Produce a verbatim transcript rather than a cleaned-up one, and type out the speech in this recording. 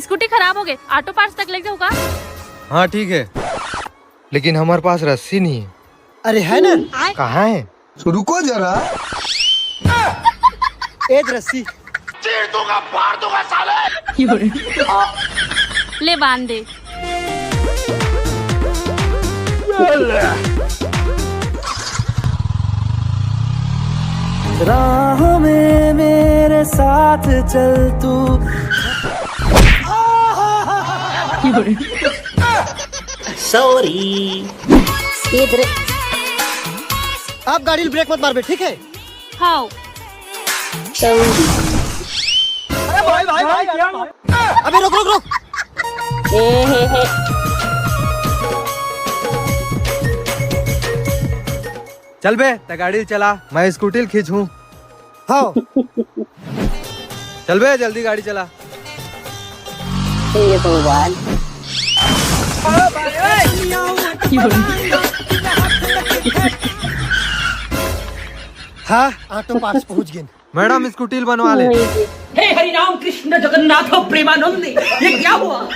Scooty खराब हो गए, ऑटो पार्ट्स तक ले जाऊँ का? हाँ ठीक है, लेकिन हमारे पास रस्सी नहीं है। अरे है ना। कहाँ है? रुको जरा। ए रस्सी। ले बांध दे। राह में मेरे साथ चल तू। सॉरी। ये दरे- आप गाड़ी ब्रेक मत मारबे, ठीक है? हाँ। अरे भाई, भाई, भाई, भाई। अबे रुक, रुक, रुक। ए, हे, हे। चल बे, त गाड़ी चला, मैं स्कूटी खींचूं। हाँ। चल बे, जल्दी गाड़ी चला। हे भगवान। हाँ, ऑटो पार्ट्स पहुंच गए। मैडम, स्कूटी बनवा ले। हे हरि राम कृष्ण जगन्नाथ प्रेमानंद, ये क्या हुआ?